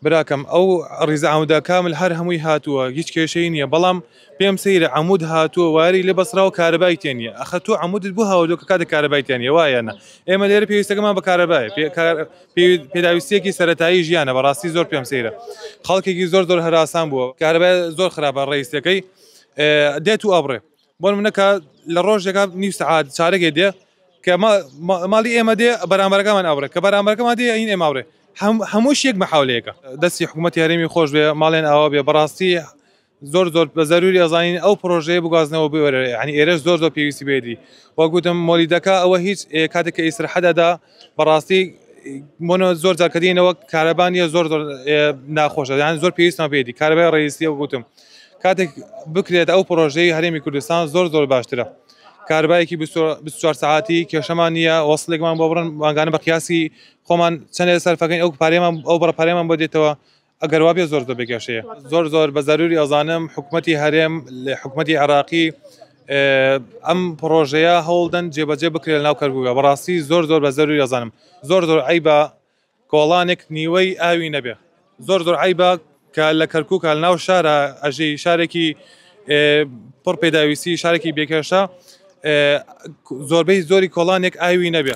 براکەم ئەو ڕیزە عەمودە کامل هەر هەمووی هاتووە هیچ کێشەی نییە بەڵام پێم سەیرە عەمود هاتووە واری لێ بەسراوە کارەبای تێ نییە ئەخە تۆ عەمودت بۆ هاوردووە کە کاتێک کارەبای تێ نییە وایە نا ئێمە لێرە پێویستەکەمان بە کارەبایە پێداویستیەکی سەتایی ژیانە بەڕاستی زۆر پێم سەیرە خەڵکێکی زۆر زۆر هەراسان بووە کارەبای زۆر خراپە ڕئیسەکەی دێت و ئەبڕێ بۆ منەکە لە ڕۆژێکا نیو سەعات چارەگێ دێ کە ماڵی ئێمە دێ بەرامبەرەکەمان ئەبڕێ کە بەرامبەرەکەمان دێ ئەین ئێمە ئەبڕێ هەموو شێک مەحاولەیەکە دەستی حکوومەتی هەرێمی خۆش بێ ماڵێن ئاوا بێ بەڕاستی زۆر زۆر بە زەروری ئەزانین ئەو پرۆژەیە بگوازنەوە بۆ ئێرە یعنی ئێرەش زۆر زۆر پێویستی بێدی وەک گوتم مۆلیدەکە ئەوە هیچ کاتێک کە ئیسرحەدەدا بەڕاستی مۆنە زۆر جار کە دێنەوە کارەبا نییە زۆر زۆر ناخۆشە یان زۆر پێویستمان پێدی کارەبای ڕئیسی و گوتم کاتێک بکرێت ئەو پرۆژەی هەرێمی کوردستان زۆر زۆر باشترە کاربایەکی 24 ساعتی کێشەمان نییە وەسلێکمان بۆ بڕن مانگانە بە قیاسی خۆمان چەندێ سەرفەکەین ئەو پارێمان ئەو بڕە پارێمان بۆ دێتەوە ئەگەر وابێ زۆر زۆر بێکێشەیە زۆر زۆر بە زەروری ئەزانم حکومەتی هەرێم لە حکومەتی عێراقی ئەم پڕۆژەیە هەوڵدەن جێبەجێ بکرێت لەناو کەرکووکە بەڕاستی زۆر زۆر بە زەروری ئەزانم زۆر زۆر عیبە کۆڵانێک نیوەی ئاوی نەبێ زۆر زۆر عیبە کە لە کەرکووکە لەناو شارە ئەژی شارێکی پڕ پێداویستی شارێکی بێکێشە زۆربەی زۆری کۆڵانێک ئاوی نەبێ.